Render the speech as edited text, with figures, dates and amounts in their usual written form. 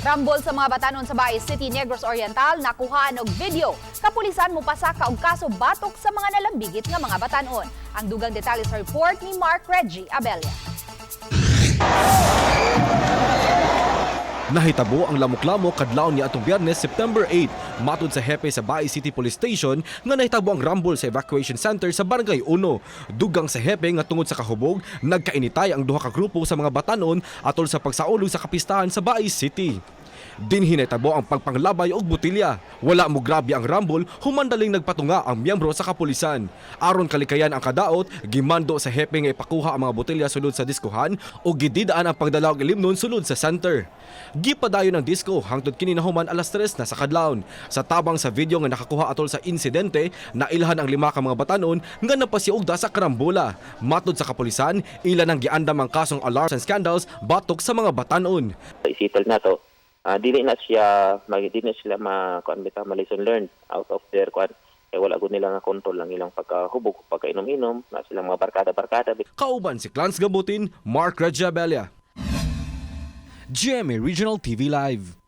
Rambol sa mga batanon sa Bais City, Negros Oriental, nakuhaan og video. Kapulisan mopasaka og kaso batok sa mga nalambigit nga mga batanon. Ang dugang detalye sa report ni Mark Reggie Abella. Nahitabo ang lamok-lamok kadlawon ni atong Biyernes, September 8, matod sa hepe sa Bais City Police Station nga nahitabo ang rumble sa evacuation center sa Barangay 1. Dugang sa hepe nga tungod sa kahubog, nagkainitay ang duha ka grupo sa mga batanon atol sa pagsaulog sa kapistahan sa Bais City. Dinhi nahitabo ang pagpanglabay og botilya. Wala mo grabe ang rumble humandaling nagpatunga ang miyembro sa kapulisan. Aron kalikayan ang kadaot, gimando sa hepe nga ipakuha ang mga botelya sulod sa diskuhan o gididaan ang pagdala og ilimnon sulod sa center. Gipadayon ang disco hangtod kini nahuman alas 3 na sa kadlawon. Sa tabang sa video nga nakakuha atol sa insidente, nailhan ang lima ka mga batanon nga napasiugda sa karambola. Matod sa kapulisan, ilan ang giandam ang kasong alarms and scandals batok sa mga batanon. I-settle na to. Dili na siya mag dili na sila ma kuan bitaw, ma lesson learned out of their kuan kay wala gud nila nga control ang ilang pagkahubog, pagkainom-inom na silang mga barkada-barkada. Kauban si Clans Gabutin, Mark Rajabella. GMA Regional TV Live.